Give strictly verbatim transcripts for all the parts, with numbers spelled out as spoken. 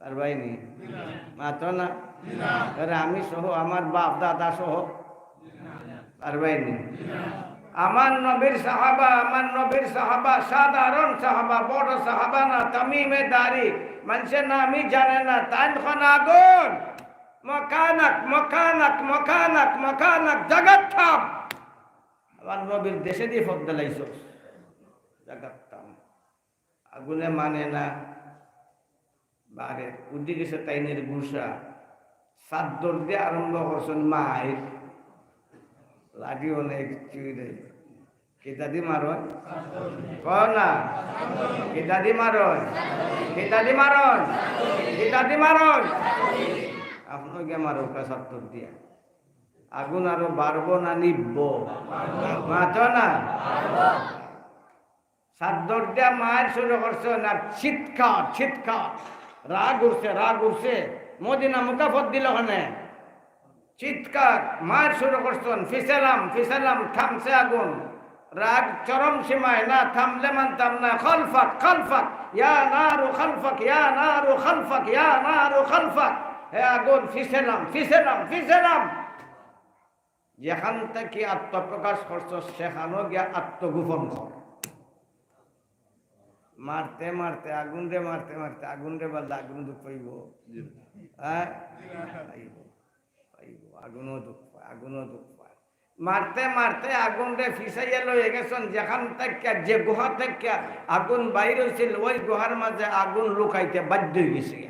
পারবায়নি? মাতো না। এরে আমি সহ, আমার বাপ দাদা সহ পারবায়নি? আমার নবীর সাহাবা, আমার নবীর সাহাবা, সাধারণ সাহাবা, বড় সাহাবা না, তামিমে দারি, মানষে নামই জানে না, তাইন অখন আগুন। মকানাক, মকানাক, মকানাক, মকানাক, জাগাত থাম। আমার নবীর দেশেদি ফদ দিলাইছস, জাগাত থাম। আগুনে মানে না, বারে উঠি গেছে তাইনের গুসা। চাদ্দর দিয়া আরম্ভ করছইন মাইর, লাঠিও নাই, কিচ্ছুই নাই। কিতাদি মারইন? কও না। কিতাদি মারইন? কিতাদি মারইন? কিতাদি মারইন? আপনেও গিয়া মারউক্কা চাদ্দর দিয়া। আগুন আরো বাড়বো না নিববো? মাতো না। চাদ্দর দিয়া মাইর শুরু করছইন, আর চিৎকার, চিৎকার। রাগ উঠছে, রাগ উঠছে। মদিনা মুখাফত দিল কেনে? চিৎকার, মাইর শুরু করছইন, ফিছাইলাম, ফিছাইলাম, থামছে আগুন। রাগ চরম সীমায়, না থামলে মানতাম না। খালফাক, খালফাক, ইয়া নারু খালফাক, ইয়া নারু খালফাক, ইয়া নারু খালফাক। হে আগুন, ফিছাইলাম, ফিছাইলাম, ফিছাইলাম। যেখান থাকি আত্মপ্রকাশ করছস, সেখানো গিয়া আত্মগোপন কর। মারতে মারতে, আগুনরে মারতে মারতে, আগুনরে বালা আগুন দুখ পাইবো। জি। হ্যাঁ? পাইবো, পাইবো। আগুনও দুখ পায়, আগুনও দুখ পায়। মারতে মারতে আগুনরে ফিছাইয়া লইয়া গেছইন, যেখান থাকিয়া, যে গুহা থাকিয়া আগুন বাইর অইছিল, ওই গুহার মাঝে আগুন লুকাইতে বাধ্য অই গেছে।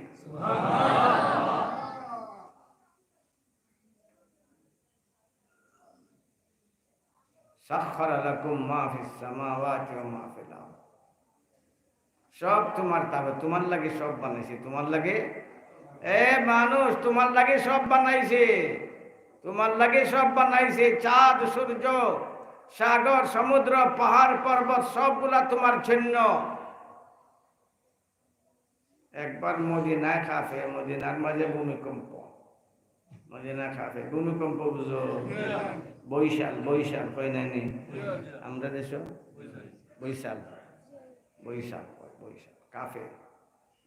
সাখখারা লাকুম মা ফিস সামাওয়াতি ওয়া মা ফিল আরদ। সব তুমার তাবে, তুমার লাগি সব বানাইছি, তুমার লাগি, এ মানুষ, তুমার লাগি সব বানাইছি, তুমার লাগি সব বানাইছি। চাঁদ, সূর্য, সাগর, সমুদ্র, পাহাড়, পর্বত, সবগুলা তুমার জন্য। একবার মদিনায় কাঁপে, মদিনার মাঝে ভূমিকম্প। মদিনা কাঁপে, ভূমিকম্প বুঝো? বৈশাল, বৈশাল, কয় নানি? আমরা দেশো বৈশাল, বৈশাল, বৈশাল কাঁপে।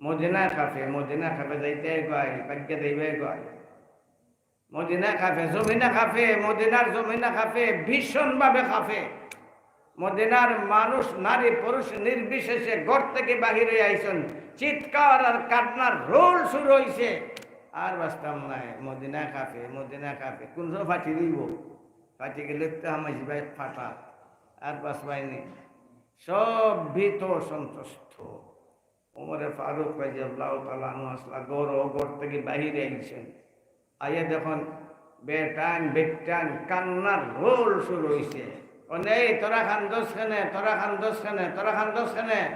মদিনা কাঁপে, মদিনা কাঁপে, যাইতে গয়, ভাগ্যে যাইবে গয়। মদিনা কাঁপে, জমিনে কাঁপে, মদিনার জমিনে কাঁপে, ভীষণভাবে কাঁপে। মদিনার মানুষ, নারী, পুরুষ নির্বিশেষে ঘর থাকি বাহির অইয়া আইছইন, চিৎকার আর কান্নার রোল শুরু অইছে। আর বাঁচতাম নায়, মদিনা কাঁপে, মদিনা কাঁপে। কুন সময় ফাটি দিবো? ফাটি গেলে তো আমার জিবায় ফাটা, আর বাঁচবায়নি। সব ভীত সন্ত্রস্ত। ওমরে ফারুক রাদিয়াল্লাহু তাআলা আনহু আসলা ঘর, ও ঘর থাকি বাহির অইছইন। আইয়া দেখইন বেটাইন বেটাইন কান্নার রোল শুরু অইছে। ও নেই, তোরা কান্দস কেনে, তোরা কান্দস কেনে, তোরা কান্দস কেনে,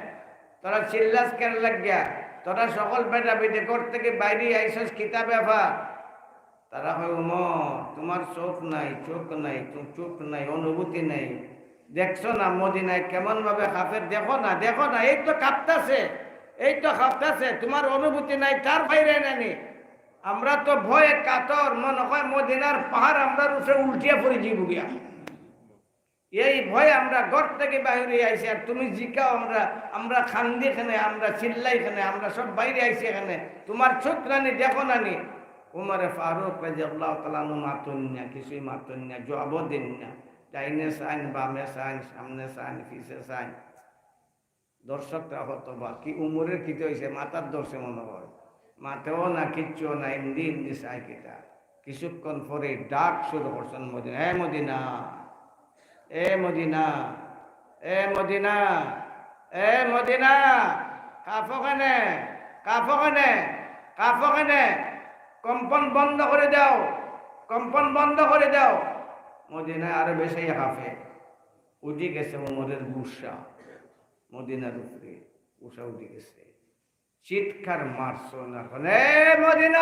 তোরা চিল্লাস কের লাগিয়া, তোরা সকল বেটা বেটি ঘর থাকি বাইরে আইছস, কিতা ব্যাপার? তারা কয়, "ওমর, তুমার চোখ নাই, চোখ নাই, তু-, চোখ নাই, অনুভূতি নাই। দেখছো না মদিনায় কেমন ভাবে কাঁপে? দেখো না, দেখো না, এই তো কাঁপতাছে, এই তো কাঁপতাছে, তুমার অনুভূতি নাই, তার বাইরে নানি। আমরা তো ভয়ে কাতর, মনে হয় মদিনার পাহাড় আমরার উপরে উল্টিয়া পড়ি যাইবো গিয়া।" এই ভয়ে আমরা ঘর থাকি বাহির অইয়া আইছি, আর তুমি জিকাও আমরা, আমরা কান্দি কেনে, আমরা চিল্লাই কেনে, আমরা সব বাইরে আইছি কেনে, তুমার চোখ নানি, দেখো নানি? উমরে ফারুক রাদিয়াল্লাহু তাআলা আনহু মাতইন না, কিছুই মাতইন না, জবাবও দেইন না। ডাইনে চাইন, বামে চাইন, সামনে চাইন, পিছে চাইন। দর্শকরা হতবাক, কি উমরের কিতা অইছে, মাথাত ধরছে মনে হয়, মাতেও না, কিচ্ছুও না, এমনি এমনি চায় কিতা। কিছুক্ষণ পরে ডাক শুরু করছইন মদিনা, "এ মদিনা, এ মদিনা, এ মদিনা, এ মদিনা, কাঁপো কেনে, কাঁপো কেনে, কাঁপো কেনে? কম্পন বন্ধ করি দেও, কম্পন বন্ধ করি দেও।" মদিনায় আরো বেশি কাঁপে। উঠি গেছে উমরের গুসা। মদিনার উপরে গুসা উঠি গেছে। চিৎকার মারছইন, "এ মদিনা,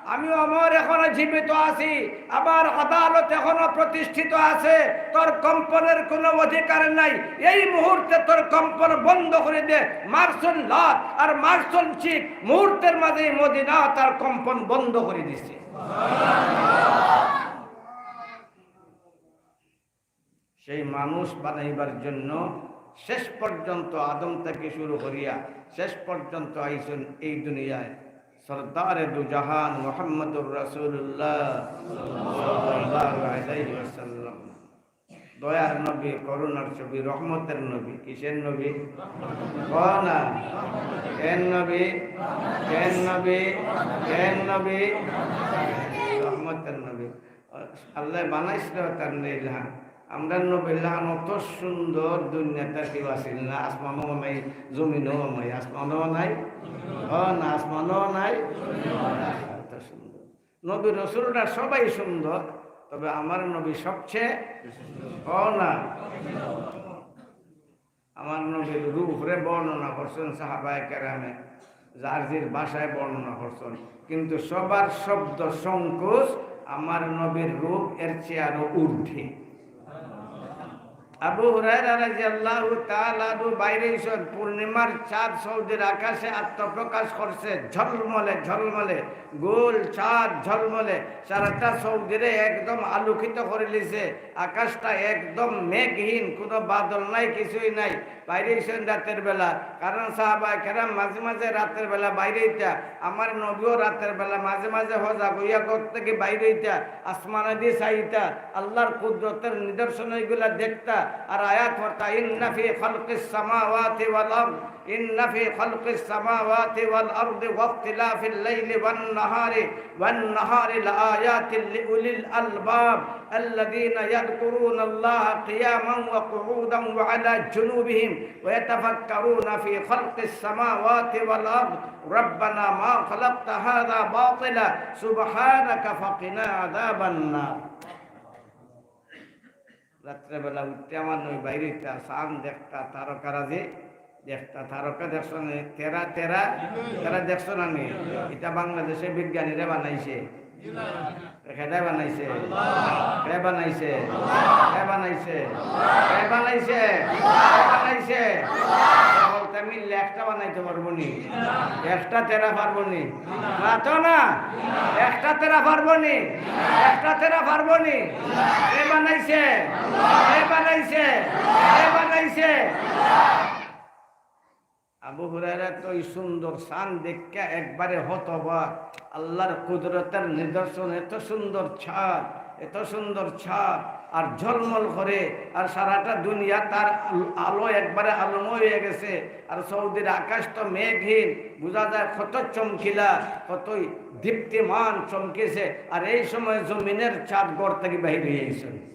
আমি ওমর এখনো জীবিত আছি, আমার আদালত এখনো প্রতিষ্ঠিত আছে, তোর কম্পনের কোনো অধিকার নাই। এই মুহূর্তে তোর কম্পন বন্ধ করি দে।" মারছইন লাত আর মারছইন চিৎ, মুহূর্তের মাঝেই মদিনা তার কম্পন বন্ধ করি দিছে। সেই মানুষ বানাইবার জন্য শেষ পর্যন্ত, আদম থাকি শুরু করিয়া শেষ পর্যন্ত আইছইন এই দুনিয়ায়। সরদারে দু জাহান মুহাম্মদুর রাসূলুল্লাহ সাল্লাল্লাহু আলাইহি ওয়াসাল্লাম। দয়ার নবী, করুণার ছবি, রহমতের নবী। কিসের নবী? কও না। কেন নবী? কেন নবী? কেন নবী? রহমতের নবী। আল্লায় বানাইছিল তার নীলা। আমরার নবীর লাখান অত সুন্দর দুনিয়াত কেউ আছিল না, আসমানও নাই, জমিনও নাই, আসমানও নাই, ও না, আসমানও নাই, অত সুন্দর। নবী রসুলরা সবাই সুন্দর, তবে আমার নবী সবচেয়ে, ও না। আমার নবীর রূপরে বর্ণনা করছেন সাহাবায়ে কেরামে, যার যার ভাষায় বর্ণনা করছেন, কিন্তু সবার শব্দ সংকোচ আমার নবীর রূপ এর চেয়ে আরো ঊর্ধ্বে। আবু হুরায়রা রাদিয়াল্লাহু তাআলা আনহু বাইরে হইছেন, পূর্ণিমার চাঁদ সৌদির আকাশে আত্মপ্রকাশ করছে, ঝলমলে ঝলমলে গোল চাঁদ ঝলমলে, সারাটা সৌদিরে একদম আলোকিত করে লিছে। আকাশটা একদম মেঘহীন, কোনো বাদল নাই, কিছুই নাই। বাইরে হইছেন রাতের বেলা, কারণ সাহাবায়ে কেরাম মাঝে মাঝে রাতের বেলা বাইরে হইতা। আমার নবীও রাতের বেলা মাঝে মাঝে হজা গইয়া ঘর থেকে বাইরে হইতা, আসমানাদি চাইতা, আল্লাহর কুদরতের নিদর্শন এইগুলা দেখতা, আর আয়াত পড়তা, ইন্না ফি খালকিস সামাওয়াতি ওয়াল আরদ إن في خلق السماوات والأرض واختلاف الليل والنهار، والنهار لآيات لأولي الألباب، الذين يذكرون الله قياما وقعودا وعلى جنوبهم، ويتفكرون في خلق السماوات والأرض، ربنا ما خلقت هذا باطلا، سبحانك فقنا عذاب النار. রাত্রেবেলা উঠতে আমার নবী বাইরে হইতা, চান দেখতা, তারকারাজি দেখতা। তারকা দেখছো নি? তেরা, তেরা, তেরা দেখছো না নি? এটা বাংলাদেশে বিজ্ঞানীরা বানাইছে। কে বানাইছে? কে বানাইছে? কে বানাইছে? কে বানাইছে? কে বানাইছে? সকলটা মিললে একটা বানাইতে পারবো নি? একটা তেরা পারবো নি? মাতো না। একটা তেরা পারবো নি? একটা তেরা পারবো নি? কে বানাইছে? কে বানাইছে? কে বানাইছে? আবু হুরায়রা তো এই সুন্দর চান দেখিয়া একবারে হতবাক। আল্লাহর কুদরতের নিদর্শন, এত সুন্দর চাঁদ, এত সুন্দর চাঁদ, আর ঝলমল করে, আর সারাটা দুনিয়া তার আলো একবারে আলোময় হয়ে গেছে। আর সৌদির আকাশ তো মেঘহীন, বুঝা যায় কত চমকিলা, কতই দীপ্তিমান চমকেছে। আর এই সময় জমিনের চাঁদ ঘর থেকে বাইরে হয়ে গেছে।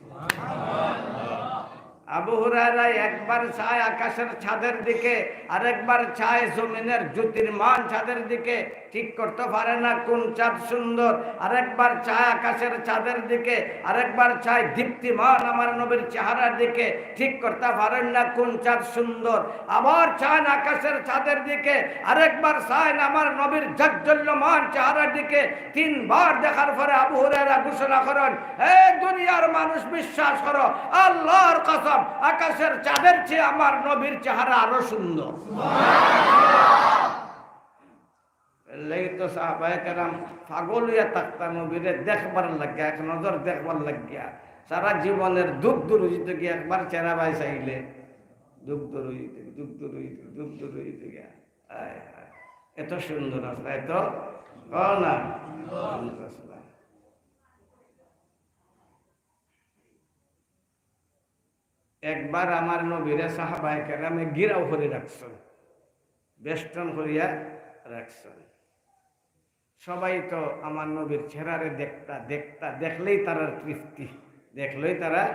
আবু হুরায়রা একবার চায় আকাশের চাঁদের দিকে, আরেকবার চায় জমিনের জ্যোতির্মান চাঁদের দিকে। ঠিক করতে পারে না কোন চাঁদ সুন্দর। আরেকবার চায় আকাশের চাঁদের দিকে, আরেকবার চায় দীপ্তিমান আমার নবীর চেহারার দিকে। ঠিক করতে পারেন না কোন চাঁদ সুন্দর। আবার চান আকাশের চাঁদের দিকে, আরেকবার চান আমার নবীর জাজ্জল্যমান চেহারার দিকে। তিনবার দেখার পরে আবু হুরায়রা ঘোষণা করেন, "এ দুনিয়ার মানুষ, বিশ্বাস করো, আল্লাহর কসম, আকাশের চাঁদের চেয়ে আমার নবীর চেহারা আরো সুন্দর।" এর লাগি তো সাহাবায়ে কেরাম পাগল হইয়া থাকতা নবীরে দেখবার লাগিয়া, এক নজর দেখবার লাগিয়া। সারা জীবনের দুঃখ দূর হইত গিয়া একবার চেহারা বায় চাইলে, দুঃখ দূর হইত, দুঃখ দূর হইত, দুঃখ দূর হইত গিয়া। আয় হায়, এত সুন্দর আসলা, এত, কও না, সুন্দর আসলা। একবার আমার নবীরে সাহাবায়ে কেরামে ঘিরাও করে রাখছেন, বেষ্টন করিয়া রাখছেন। সবাই তো আমার নবীর চেহারারে দেখতা, দেখতা, দেখলেই তারার তৃপ্তি, দেখলেই তারা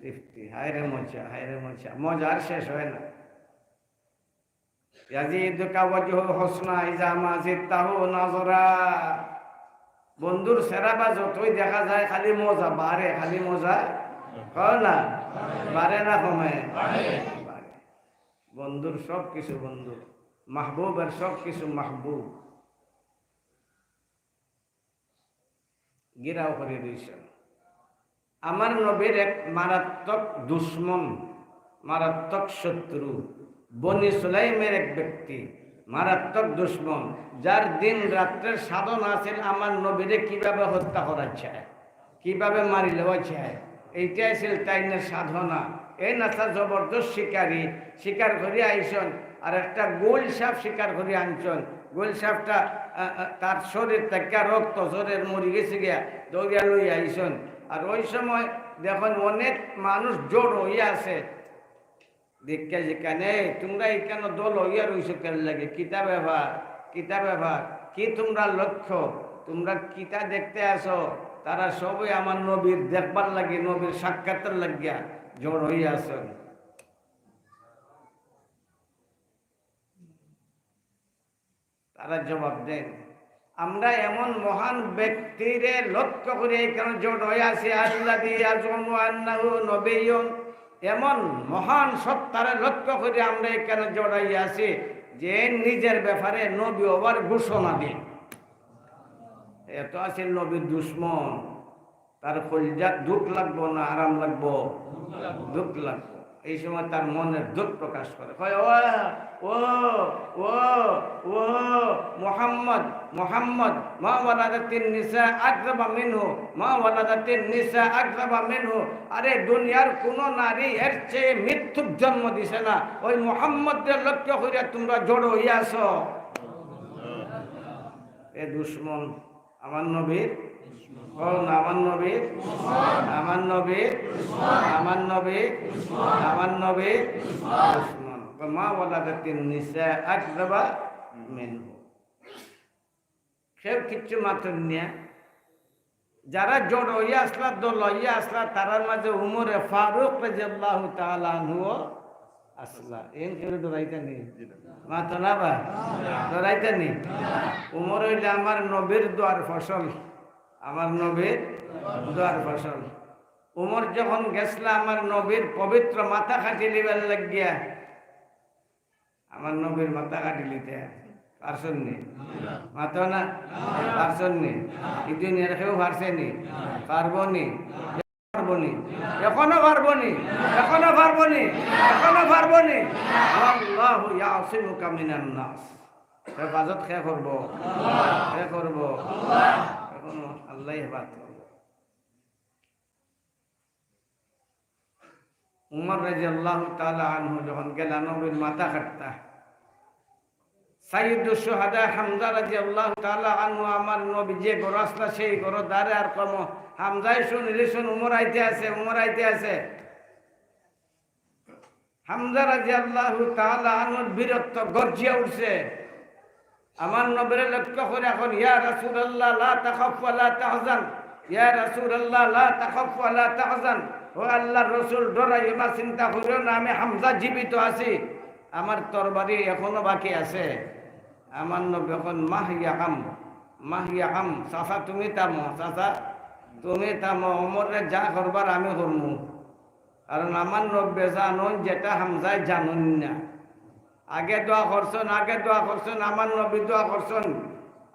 তৃপ্তি। হায় রে মজা, হায় রে মজা, মজা আর শেষ হয় না। ইয়াজিদুকা ওয়াজহু হুসনা ইজা মা জিদতাহু নাজরা। বন্ধুর চেহারা বা যতই দেখা যায়, খালি মজা বাড়ে, খালি মজা, কও না, বাড়ে না কমে? বাড়ে। বন্ধুর সব কিছু বন্ধু, মাহবুবের সব কিছু মাহবুব। ঘিরাও করে রইছেন। আমার নবীর এক মারাত্মক দুশমন, মারাত্মক শত্রু, বনি সুলাইমের এক ব্যক্তি, মারাত্মক দুশমন, যার দিন রাত্রের সাধনা আছিল আমার নবীরে কিভাবে হত্যা করা যায়, কিভাবে মারি লওয়া যায়, এইটাই আছিল তাইনের সাধনা। এই নাসা জবরদস্ত শিকারী, শিকার করিয়া আইছন, আর একটা গোল সাপ শিকার করিয়া আনছন। গোয়েল সাহেবটা, আ, আ, তার শরীর থাকিয়া রক্ত ঝরে মরি গেছে গিয়া, দৌড়িয়া লইয়া আইছইন। আর ওই সময় দেখইন অনেক মানুষ জড় অইয়া আছে। দেখিয়া জিকাইন, "এই, তুমরা ইখানো দল অইয়া রইছো কেন লাগি? কিতা ব্যাপার? কিতা ব্যাপার? কি তুমরার লক্ষ্য? তুমরা কিতা দেখতে আছো?" তারা সবে আমার নবীর দেখবার লাগি, নবীর সাক্ষাতের লাগিয়া জড় অইয়া আছইন। তারা জবাব দেন, "আমরা এমন মহান ব্যক্তিরে লক্ষ্য করি ইখানো জড় অইয়া আছি, আল্লাযী ইয়াজুমু আন্নাহু নাবিয়্যুন, এমন মহান সত্তারে লক্ষ্য করি আমরা ইখানো জড় অইয়া আছি, যে নিজের ব্যাপারে নবী অওয়ার ঘোষণা দেয়।" এত আছে নবীর দুশমন, তার কলিজাত দুঃখ লাগবো না আরাম লাগবো? দুঃখ লাগবো। এই সময় তার মনের দুঃখ প্রকাশ করে, কয়, "ও, ও, ও, ও, মুহাম্মদ, মুহাম্মদ, মা ওয়ালাদাতিন নিসা আকযাবা মিনহু, মা ওয়ালাদাতিন নিসা আকযাবা মিনহু।" আরে, দুনিয়ার কোনো নারী এর চেয়ে মিথ্যুক জন্ম দিছে না। ওই মুহাম্মদরে লক্ষ্য করিয়া তুমরা জড় অইয়া আছো। এ দুশমন আমার নবীর, কও না, আমার নবীর, আমার নবীর, আমার নবীর, আমার নবীর দুশমন। মা ওয়ালাদাতিন নিসা আকযাবা মিনহু। কেউ কিচ্ছু মাতইন না। যারা জড় অইয়া আছলা, দল অইয়া আছলা, তারার মাঝে উমরে ফারুক রাদিয়াল্লাহু তাআলা আনহুও আছলা। এন কেউ ডরাইতা নি? মাতো না বা? ডরাইতা নি? উমর অইলে আমার নবীর দুয়ার ফসল, আমার নবীর দুয়ার ফসল। উমর যখন গেছলা আমার নবীর পবিত্র মাথা কাটিলিবার লাগিয়া, আমার নবীর মাথা কাটিলিতা পারছইন নি? মাতো না? পারছইন নি? ই দুনিয়ার কেউ পারছে নি? পারবো নি? পারবো নি? এখনো পারবো নি? এখনো পারবো নি? এখনো পারবো নি? ওয়াল্লাহু ইয়াসিমুকা মিনান নাস। হেফাজত কে করবো? কে করবো? এখনো আল্লাহ হেফাজত করবো। উমর রাদিয়াল্লাহু তাআলা আনহু যখন গেলা নবীর মাথা কাটতা, সাইয়্যিদুশ শুহাদা হামজা রাদিয়াল্লাহু তাআলা আনহু, আমার নবী যে ঘরো আছলা, সেই ঘরো দাঁড়াইয়া আর কমো, হামজায় শুনিলিছইন, উমর আইতে আছে, উমর আইতে আছে। হামজা রাদিয়াল্লাহু তাআলা আনহুর বীরত্ব গর্জিয়া উঠছে। আমার নবীরে লক্ষ্য করি কইন, "ইয়া রাসূলুল্লাহ, লা তাখাফ ওয়া লা তাহজান। ইয়া রাসূলুল্লাহ, লা তাখাফ ওয়া লা তাহজান।" ও আল্লাহর রাসূল, ডরাইও না, চিন্তা করিও না, আমি হামজা জীবিত আছি, আমার তরবারি এখনো বাকি আছে। আমার নবী কইন, "মাহ ইয়া আম, মাহ ইয়া আম, চাচা তুমি থামো, চাচা তুমি থামো, ওমররে যা করবার আমি করমু।" কারণ আমার নবী জানইন যেটা হামজায় জানইন না। আগে দোয়া করছইন, আগে দোয়া করছইন, আমার নবী দোয়া করছইন,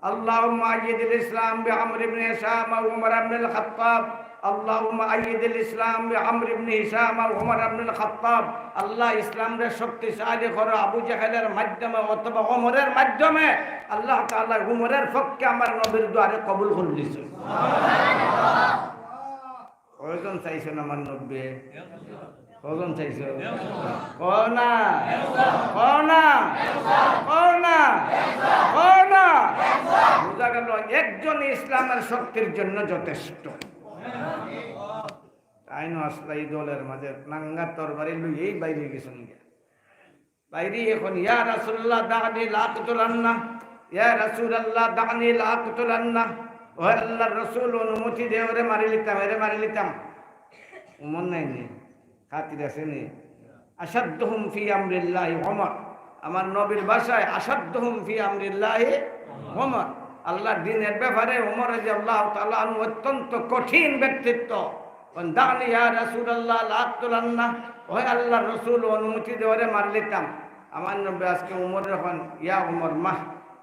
"আল্লাহুম্মা আইয়িদিল ইসলাম বিআমর ইবনে হিশাম ওয়া উমর ইবনুল খাত্তাব, আল্লাহুম্মা আইয়িদিল ইসলাম বিআমর ইবনে হিশাম ওয়া উমর ইবনুল খাত্তাব।" আল্লাহ, ইসলামরে শক্তিশালী করো আবু জেহেলের মাধ্যমে অথবা ওমরের মাধ্যমে। আল্লাহ তাআলা উমরের পক্ষে আমার নবীর দোয়ারে কবুল করিলিছইন। কয়জন চাইছইন আমার নবীয়ে? কয়জন চাইছইন? কও না, কও না, কও না, কও না। বুঝা গেল, একজন ইসলামের শক্তির জন্য যথেষ্ট। তাইন আছলা ই দলের মাঝে নাঙ্গা তরবারি লইয়াউ বাইরে গেছইন গিয়া। বাইরে কইন, "ইয়া রাসূলুল্লাহ, দা'নি লা আকতুলান্না। ইয়া রাসূলুল্লাহ, দা'নি লা আকতুলান্না।" ও আল্লাহর রাসূল, অনুমতি দেও, এরে মারিলিতাম, এরে মারিলিতাম। উমর নাই নি? খাতির আছে নি? "আশাদ্দুহুম ফি আমরিল্লাহি উমর।" আমার নবীর ভাষায়, "আশাদ্দুহুম ফি আমরিল্লাহি উমর।" আল্লাহর দ্বীনের ব্যাপারে উমর রাদিয়াল্লাহু তাআলা আনহু অত্যন্ত কঠিন ব্যক্তিত্ব। কইন, "দা'নি ইয়া রাসূলুল্লাহ, লা আকতুলান্না।" ওহে আল্লাহর রাসূল, অনুমতি দেও, এরে মারিলিতাম। আমার নবী আজকে উমররে কইন, "ইয়া উমর, মাহ,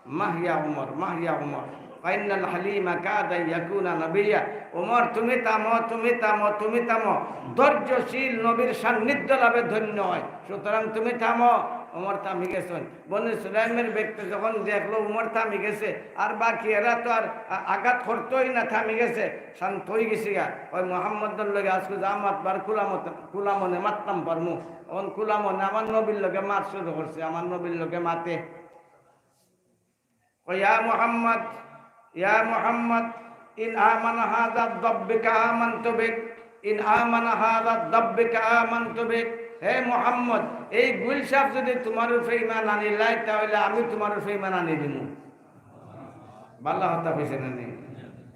মাহ ইয়া উমর, মাহ ইয়া উমর। ফাইন্নাল হালিমা কাদা ইয়াকুনা নাবিয়্যা।" উমর, তুমি থামো, তুমি থামো, তুমি থামো। ধৈর্যশীল নবীর সান্নিধ্য লাভে ধন্য হয়। সুতরাং তুমি থামো। উমর থামি গেছইন। বনি সুলাইমের ব্যক্তি যখন দেখলো উমর থামি গেছে, আর বাকি এরা তো আর আ-, আঘাত করতোই না, থামি গেছে, শান্ত অই গেছে গা। ওই মোহাম্মদর লগে আজকে যা মাতবার খোলা মত-, খোলা মনে মাততাম পারমু। অখন খোলা মনে আমার নবীর লগে মাত শুরু করছে, আমার নবীর লগে মাতে। কয়, "ইয়া মুহাম্মদ, ইয়া মুহাম্মদ, ইন আমানা হাযা দাব্বিকা আমানতু বিক, ইন আমানা হাযা দাব্বিকা আমানতু বিক।" হে মুহাম্মদ, এই গুল সাপ যদি তুমার উপরে ঈমান আনিলায়, তাহলে আমি তুমার উপরে ঈমান আনি দিমু। বালা কথা কইছে না নি?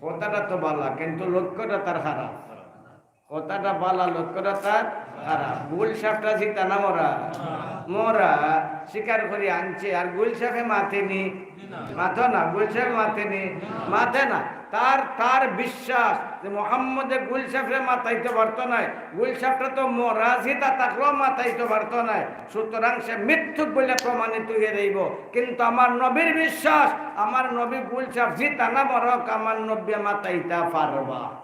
কথাটা তো বালা, কিন্তু লক্ষ্যটা তার খারাপ। কথাটা বালা, লক্ষ্যটা তার খারাপ। গুল সাপটা জিতা না মরা? মরা। শিকার করি আনছে, আর গুল সাপে মাতেনি? মাতো না। গুল সাপে মাতেনি? মাতে না। তার, তার বিশ্বাস যে মোহাম্মদে গুল সাপরে মাতাইতে পারতো নায়, গুল সাপটা তো মরা, জিতা থাকলেও মাতাইতে পারতো নায়। সুতরাং সে মিথ্যুক বলে প্রমাণিত অইয়া যাইবো। কিন্তু আমার নবীর বিশ্বাস, আমার নবী গুল সাপ জিতা না মরক, আমার নবী মাতাইতা পারবা।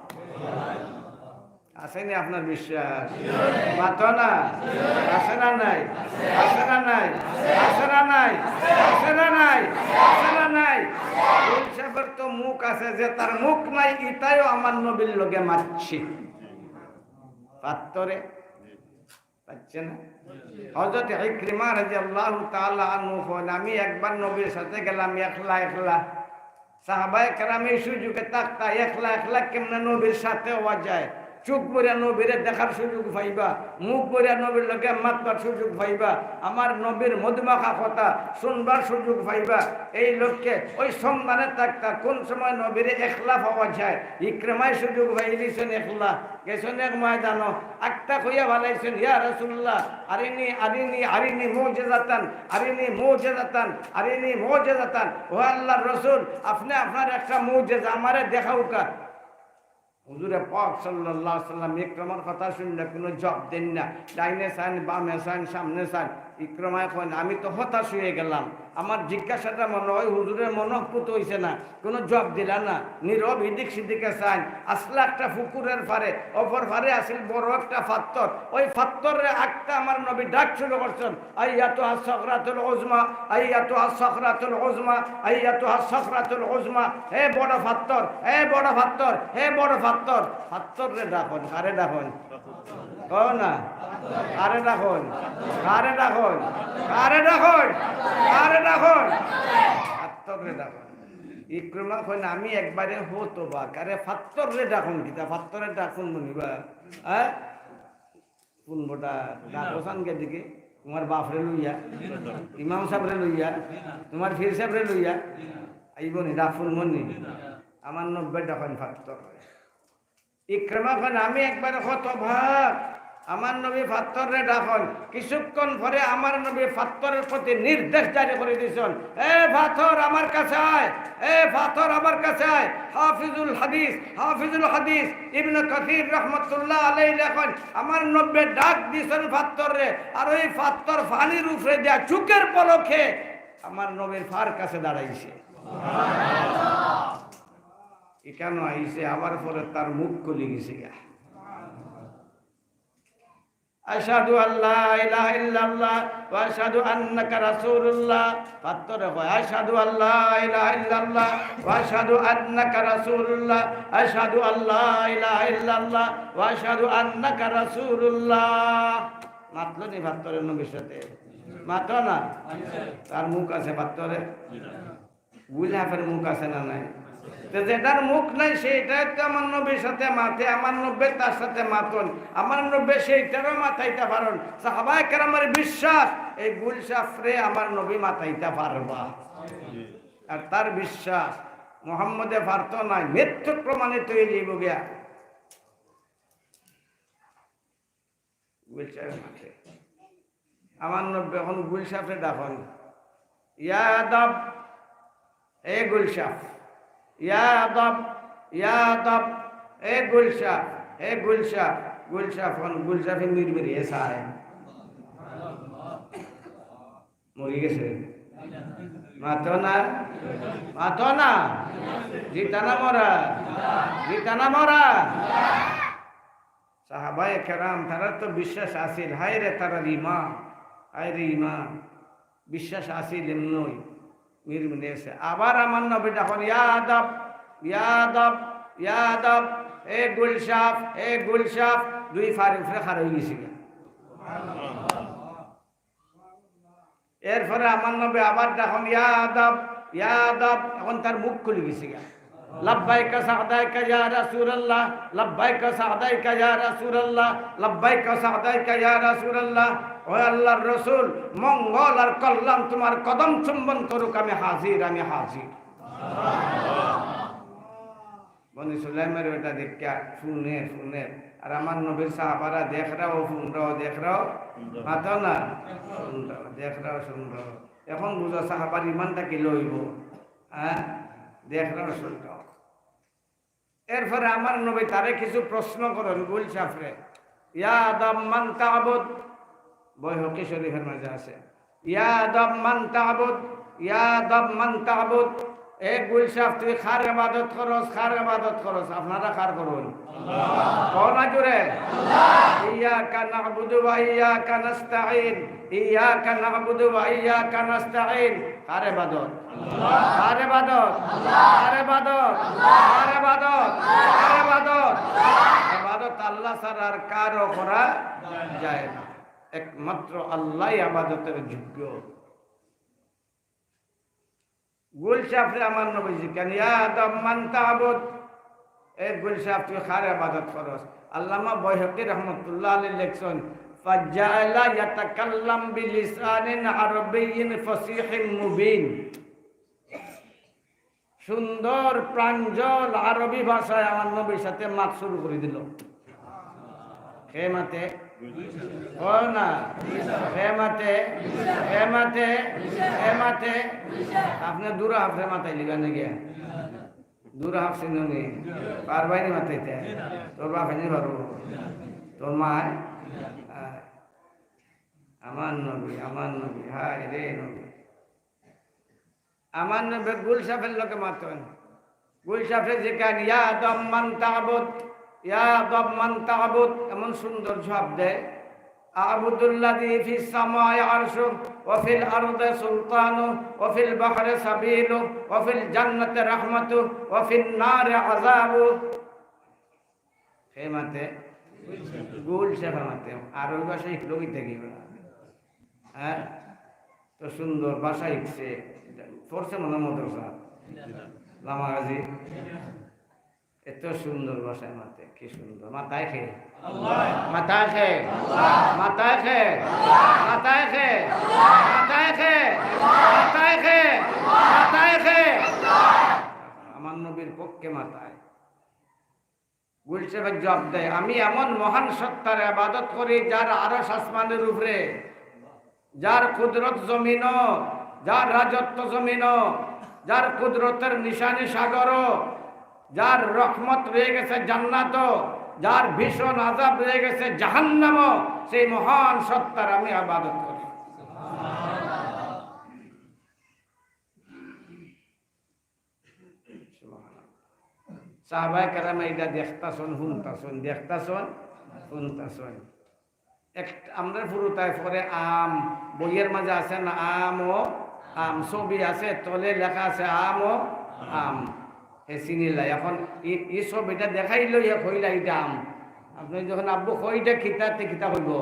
আছে নি আপনার বিশ্বাস? মাতো না। আছে না নাই? আছে না নাই? আছে না নাই? আছে না নাই? আছে না নাই? গুল সাপর তো মুখ আছে, যে তার মুখ নাই, ইতায়ও আমার নবীর লগে মাতছে। পাত্তরে পাচ্ছে না? হযরত ইকরিমা রাদিয়াল্লাহু তাআলা আনহু কইন, "আমি একবার নবীর সাথে গেলাম একলা একলা।" সাহাবায়ে কেরাম এই সুযোগে থাকতা একলা একলা কেমনে নবীর সাথে অওয়া যায়। চউখ ভরিয়া নবীরে দেখার সুযোগ পাইবা, মুখ ভরিয়া নবীর লগে মাতবার সুযোগ পাইবা, আমার নবীর মধুমাখা কথা শুনবার সুযোগ পাইবা। এই লক্ষ্যে ওই সন্ধানে থাকতা কোন সময় নবীরে একলা পাওয়া যায়। ইকরিমায় সুযোগ পাইলিছইন একলা, গেছইন এক ময়দানো, আক্তা কইয়া ফালাইছইন, "ইয়া রাসূলুল্লাহ, আরিনি, আরিনি, আরিনি মুজিজাতান, আরিনি মুজিজাতান, আরিনি মুজিজাতান।" ও আল্লাহর রাসূল, আপনে আপনার একটা মুজিজা আমারে দেখাউক্কা। হুজুরে পাক সাল্লাল্লাহু আলাইহি ওয়াসাল্লাম ইকরামার কথা শুনিয়া কুনু জবাব দেইন না। ডাইনে চাইন, বামে চাইন, সামনে চাইন। ইকরামায় কইন, "আমি তো হতাশ অইয়া গেলাম। আমার জিজ্ঞাসাটা মনে অয় হুজুরর মনঃপুত অইছে না।" কুনু জবাব দিলা না, নীরব। হিদিক সিদিকে চাইন, আছলা একটা পুকুরর পারে, অপর পারে আছিল বড় একটা পাত্তর। ওই পাত্তররে আক্তা আমার নবী ডাক শুরু করছইন, "আইয়াতুহা সাখরাতুল উজমা, আইয়াতুহা সাখরাতুল উজমা, আইয়াতুহা সাখরাতুল উজমা।" হে বড় পাত্তর, হে বড় পাত্তর, হে বড় পাত্তর। পাত্তররে ডাকইন, কারে ডাকইন? কও না। কারে ডাকইন? কারে ডাকইন? কারে ডাকইন? কারে ডাকইন? পাত্তররে ডাকইন। ইকরামা কইন, "আমি একবারে হতবাক, আরে পাত্তররে ডাকইন কিতা? পাত্তররে ডাকইন মনিবা?" হ্যাঁ? কোন বটা ডাকো সান কে দিকে? তুমার বাপরে লইয়া, ইমাম সাবরে লইয়া, তুমার পীর সাবরে লইয়া, আইবো নি ডাকইন মনি? আমার নবীয়ে ডাকইন পাত্তররে। ইকরামা কইন, "আমি একবারে হতবাক, আমার নবী পাত্তররে ডাকইন।" কিছুক্ষণ পরে আমার নবী পাত্তরর প্রতি নির্দেশ জারি করি দিছইন, "এ পাত্তর, আমার কাছে আয়, এ পাত্তর, আমার কাছে আয়।" হাফিজুল হাদিস, হাফিজুল হাদিস ইবনে কাসির রহমতুল্লাহ আলাইহি লেখইন, আমার নবীয়ে ডাক দিছইন পাত্তররে, আর ওই পাত্তর পানির উপরে দিয়া চউখর পলকে আমার নবীর পার কাছে দাঁড়াইছে। ইকানো আইছে, আবার পরে তার মুখ খুলি গেছে গা। "আশহাদু আল্লা ইলাহা ইল্লাল্লাহ ওয়া আশহাদু আন্নাকা রাসূলুল্লাহ।" পাত্তরে কয়, "আশহাদু আল্লা ইলাহা ইল্লাল্লাহ ওয়া আশহাদু আন্নাকা রাসূলুল্লাহ, আশহাদু আল্লা ইলাহা ইল্লাল্লাহ ওয়া আশহাদু আন্নাকা রাসূলুল্লাহ।" মাতলো নি পাত্তরে নবীর সাথে? মাতো না। তার মুখ আছে পাত্তরে? গুল সাপর মুখ আছে না নাই? তো যেটার মুখ নাই, সেইটায় তো আমার নবীর সাথে মাতে, আমার নবীয়ে তার সাথে মাতইন, আমার নবীয়ে সেইটারও মাতাইতা পারইন। সাহাবায়ে কেরামর বিশ্বাস, এই গুল সাপরে আমার নবী মাতাইতা পারবা। আর তার বিশ্বাস, মোহাম্মদে পারতো নায়, মিথ্যুক প্রমাণিত অইয়া যাইবো গিয়া। গুল সাপে মাতে। আমার নবীয়ে অখন গুল সাপরে ডাকইন, "ইয়া দাব, এ গুল সাপ, ইয়া দাব, ইয়া দাব, এ গুল সাপ, এ গুল সাপ।" গুল সাপ অখন গুল সাপে মিরমিরে চায়। মরি গেছে। মাতো না, মাতো না। জিতা না মরা, জিতা না মরা। সাহাবায়ে কেরাম, তারার তো বিশ্বাস আছিল, হায় রে তারার ইমান, হায় রে ইমান, বিশ্বাস আছিল এমনই, মিরমিরে আছে। আবার আমার নবী ডাকইন, "ইয়া দাব, ইয়া দাব, ইয়া দাব, এ গুল সাপ, এ গুল সাপ", দুই পার উপরে খাড়া অই গেছে গা। এরপরে আমার নবী আবার ডাকইন, "ইয়া দাব, ইয়া আদব, এখন তার মুখ খুলি গেছে গা। লাব্বাইকা সাদাইকা ইয়া রাসূলুল্লাহ, লাব্বাইকা সাদাইকা ইয়া রাসূলুল্লাহ, লাব্বাইকা সাদাইকা ইয়া রাসূলুল্লাহ। ও আল্লাহর রসুল, মঙ্গল আর কল্যাণ তোমার কদম চুম্বন করুক, আমি হাজির, আমি হাজির। বনি সুলাইমের বেটা দেখিয়া শুনে, শুনে। আর আমার নবীর সাহাবারা দেখরাও, শুনরাও, দেখরাও, মাতো না, শুনরাও, দেখরাও, শুনরাও। এখন বুঝো সাহাবার ইমানটা কি লইব? হ্যাঁ, দেখরাও, শুনরাও। এরপরে আমার নবী তারে কিছু প্রশ্ন করেন, গুল সাফরে, ইয়া আদম মান তা'বুদ, বাইহাকী শরীফের মাঝে আছে, ইয়া আদম মান তা'বুদ, ইয়া আদম মান তা'বুদ। এ গুল সাফ, তুই কার ইবাদত করস, কার ইবাদত করস? আপনারা কার করইন? কও না জোরে। ইয়াকা না'বুদু ওয়া ইয়াকা নাস্তাইন, ইয়াকা না'বুদু ওয়া ইয়াকা নাস্তাইন। কার ইবাদত? কার ইবাদত? কার ইবাদত? কার ইবাদত? কার ইবাদত? ইবাদত আল্লাহ ছাড়া আর কারও করা যায় না। একমাত্র আল্লাহই ইবাদতের যোগ্য। গুল সাফরে আমার নবী জিকান, ইয়া আদম মান তা'বুদ, এ গুল সাফ, তুই কার ইবাদত করস? আল্লামা বাইহাকী রহমতুল্লাহ আলাইহি লেখছইন, ফাজাআলা ইয়াতাকাল্লাম বিলিসানিন আরবিয়্যিন ফাসিহিন মুবিন। সুন্দর প্রাঞ্জল আরবি ভাষায় আমার নবীর সাথে মাত শুরু করি দিল। কে মাতে? কও না। কে মাতে? কে মাতে? কে মাতে? আপনে দুরা হাফরে মাতাইলিবা নি গিয়া? দুরা হাফ চিনো নি? পারবায় নি মাতাইতে? তোর বাপে নি পারবো? তোর মায়? আয়। আমার নবী, আমার নবী, হায় রে নবী। আমার নবী গুল সাফের লগে মাতইন। গুল সাফে জিকান, ইয়া আদম মান তা'বুদ, ইয়া আদম মান তা'বুদ, এমন সুন্দর জবাব দেয়। আ'বুদুল্লাযী ফিস সামাই আরশু, ওয়া ফিল আরদি সুলতানু, ওয়া ফিল বাহরি সাবিলু, ওয়া ফিল জান্নাতি রাহমাতু, ওয়া ফিন নারি আযাবু। কে মাতে? গুল সাফে মাতে। আরবি ভাষা হিকলো কিতা গিয়া? হ্যাঁ? তো সুন্দর ভাষা হিকছে। পড়ছে মনে হয় মাদ্রাসা। লামা গাজী। এত সুন্দর ভাষায় মাতে, কি সুন্দর। মাতায় কে? মাতায় কে? মাতায় কে? মাতায় কে? মাতায় কে? আমার নবীর পক্ষে মাতায়। গুল সাফে জবাব দেয়, আমি এমন মহান সত্তার ইবাদত করি, যার আরশ আসমানের উপরে, যার কুদরত জমিনো, যার রাজত্ব জমিনো, যার কুদরতের নিশানি সাগরো, যার রহমত রয়ে গেছে জান্নাতো, যার ভীষণ আযাব রয়ে গেছে জাহান্নামো, সেই মহান সত্তার আমি ইবাদত করি। সাহাবায়ে কেরাম ইটা দেখতাছইন, হুনতাছইন, দেখতাছইন, হুনতাছইন। এক, আমরা ফুরুতায় পড়ে আম, বইয়ের মাঝে আছে না, আম ও আম, ছবি আছে, তলে লেখা আছে আম ও আম। হে চিনিলা, এখন ই, ই ছবিটা দেখাইলো, ইয়া কইলা ইটা আম। আপনে যখন আব্বু কইটা কিতা, তে কিতা কইবো?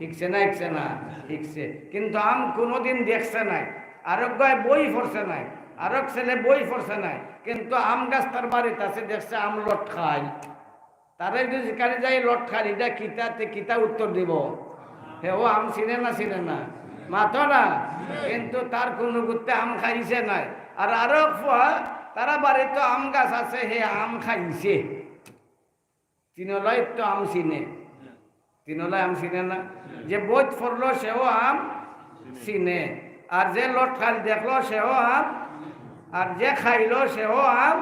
হিকছে না, হিকছে না? হিকছে। কিন্তু আম কুনুদিন দেখছে নায়। আরক গায় বই পড়ছে নায়, আরক ছেলে বই পড়ছে নায়, কিন্তু আম গাছ তার বাড়িত আছে, দেখছে আম লটকাইল। তারে যদি জিকানি যায়, "লটকাইল, ইটা কিতা?" তে কিতা উত্তর দিবো? হেও আম চিনে না, চিনে না? মাতো না। কিন্তু তার কুনু গুত্তে আম খাইছে নায়। আর আরক ফুয়া, তারা বাড়িত আম গাছ আছে, হে আম খাইছে। তিনলায় তো আম চিনে। তিনলায় আম চিনে না? যে বইত পড়লো সেও আম চিনে। আর যে লটকাইল দেখলো সেও আম, আর যে খাইলো সেও আম।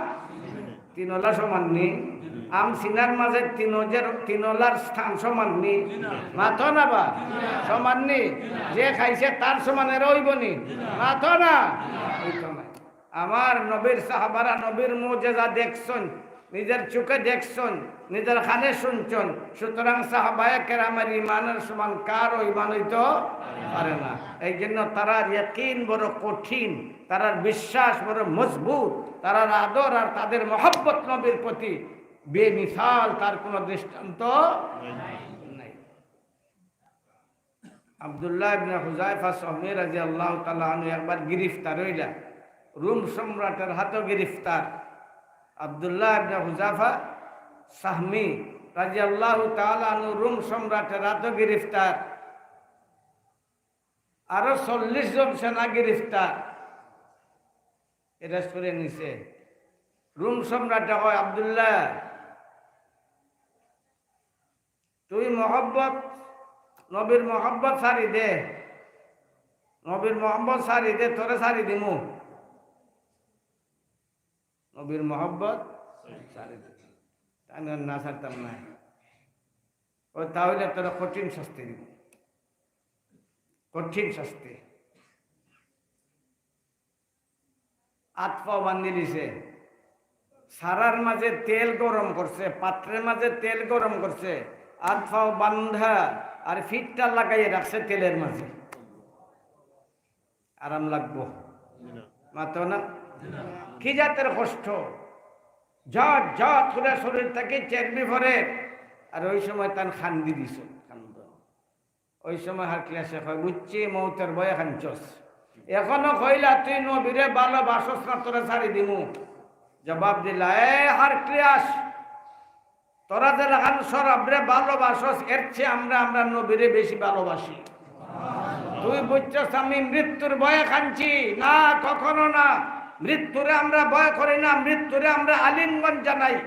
তিনলা সমান নি? আম চিনার মাঝে তিন যে, তিনলার স্থান সমান নি? মাতো না বা? সমান নি? যে খাইছে তার সমান এরা অইবো নি? মাতো না? অইতো নায়। আমার নবীর সাহাবারা নবীর মুজেজা দেখছইন, নিজের চোখে দেখছইন, নিজের কানে শুনছইন। সুতরাং সাহাবায়ে কেরামের ইমানের সমান কারও ইমান অইতো পারে না। এই জন্য তারার ইয়াকিন বড় কঠিন, তারার বিশ্বাস বড় মজবুত, তারার আদর আর তাদের মহব্বত নবীর প্রতি বেমিসাল, তার কোনো দৃষ্টান্ত নাই। আব্দুল্লাহ ইবনে হুযায়ফা সাহমী রাদিয়াল্লাহু তাআলা আনহু একবার গিরিফতার অইলা। রোম সম্রাটের হাতে গিরফতার। আব্দুল্লাহ ইবনে হুযাফা সাহমী রাদিয়াল্লাহু তাআলা আনহু রোম সম্রাটের হাতে গিরফতার। আরো চল্লিশ জন সেনা গিরফতার। এরা সরে নিছে। রোম সম্রাটে কয়, "আব্দুল্লাহ, তুই মহব্বত, নবীর মহব্বত ছাড়ি দে, নবীর মহব্বত ছাড়ি দে, তোরে ছাড়ি দিমু।" নবীর মহব্বত ছাড়ি দে। আমি আর না ছাড়তাম না। "ও, তাহলে তোরে কঠিন শাস্তি দিব, কঠিন শাস্তি।" আত পাও বান্ধি দিছে, সারার মাঝে তেল গরম করছে, পাত্রের মাঝে তেল গরম করছে, আত পাও বান্ধা আর ফিটটা লাগাইয়া রাখছে তেলের মাঝে। আরাম লাগবো? মাতো না? কি জাতের কষ্ট! জাত জাত করে শরীর থাকি চর্বি পড়ে, আর ওই সময় তান কান্দি দিছে, কান্দন। ওই সময় হারক্লিয়াসে কয়, "বুঝছি, মৌতের ভয়ে কানছস। এখনো কইলা তুই নবীরে ভালোবাসস না, তোরে ছাড়ি দিমু।" জবাব দিলা, "এ হারক্লিয়াস, তোরা যে লাখান শরাবরে ভালোবাসস, এর চেয়ে আমরা, আমরা নবীরে বেশি ভালোবাসি। তুই বুঝছস আমি মৃত্যুর ভয়ে কানছি? না, কখনো না। মৃত্যুরে আমরা ভয় করি না, মৃত্যুরে আমরা আলিঙ্গন জানাই।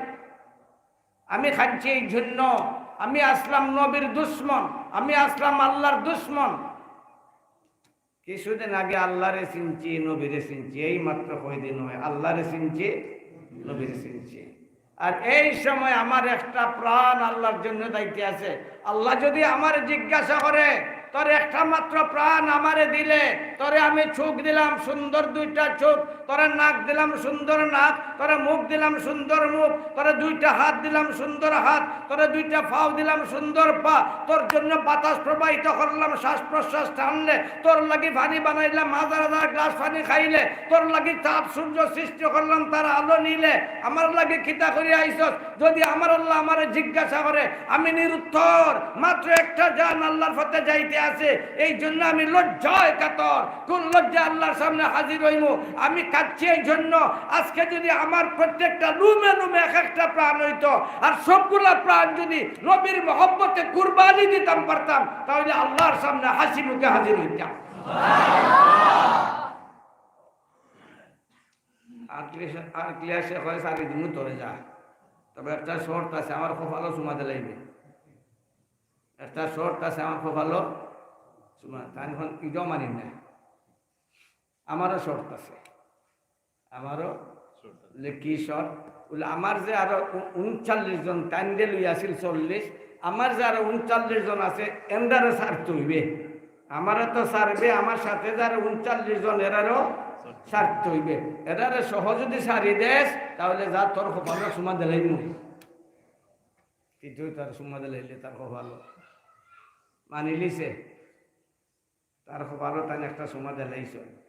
আমি কানছি এই জন্য, আমি আছলাম নবীর দুশমন, আমি আছলাম আল্লাহর দুশমন। কিছুদিন আগে আল্লাহরে চিনছি, নবীরে চিনছি, এই মাত্র কয়দিন হয় আল্লাহরে চিনছি, নবীরে চিনছি। আর এই সময় আমার একটা প্রাণ আল্লাহর জন্য যাইতে আছে। আল্লাহ যদি আমারে জিজ্ঞাসা করে, 'তোর একটা মাত্র প্রাণ আমারে দিলে, তোরে আমি চোখ দিলাম সুন্দর দুইটা চোখ, তোরে নাক দিলাম সুন্দর নাক, তোরে মুখ দিলাম সুন্দর মুখ, তোরে দুইটা হাত দিলাম সুন্দর হাত, তোরে দুইটা পাও দিলাম সুন্দর পা, তোর জন্য বাতাস প্রবাহিত করলাম শ্বাস প্রশ্বাস টানলে, তোর লাগি পানি বানাইলাম হাজার হাজার গ্লাস পানি খাইলে, তোর লাগি চাঁদ সূর্য সৃষ্টি করলাম তার আলো নিলে, আমার লাগি কিতা করি আইছস?' যদি আমার আল্লাহ আমারে জিজ্ঞাসা করে, আমি নিরুত্তর, মাত্র একটা জান আল্লাহর পথে যাইতে আছে, এই জন্য আমি লজ্জায় কাতর। কোন লজ্জায় আল্লাহর সামনে হাজির হইমু? আমি কাঁদছি এই জন্য, আজকে যদি আমার প্রত্যেকটা লুমে লুমে এক একটা প্রাণ হইতো, আর সবগুলা প্রাণ যদি নবীর মহব্বতে কুরবানি দিতাম পারতাম, তাহলে আল্লাহর সামনে হাসি মুখে হাজির হইতাম। আর ক্লিয়াসে, আর ক্লিয়াসে কয়, "ছাড়ি দিমু, তোরে যা। তবে একটা শর্ত আছে, আমার কপালো চুমা দিলাইবে। একটা শর্ত আছে, আমার কপালো চুমা।" তাই এখন ইটাও মানি না। আমারও শর্ত আছে, আমারও শর্ত আছে। বলে, "কি শর্ত?" বলে, "আমার যে আরো উ-, ঊনচল্লিশ জন, তাইনরে লইয়া আছিল চল্লিশ, আমার যে আরো ঊনচল্লিশ জন আছে, এনরারে ছাড়তে হইবে।" আমারে তো ছাড়বে, আমার সাথে যারা ঊনচল্লিশ জন, এরারও ছাড়তে হইবে। এরারে সহ যদি ছাড়ি দেস, তাহলে যা, তোর কপালো চুমা দিলাইমু। কিন্তু তার চুমা দিলাইলে তার কপালো মানিলিছে, তার কপালো তাই একটা চুমা দিলাইছে।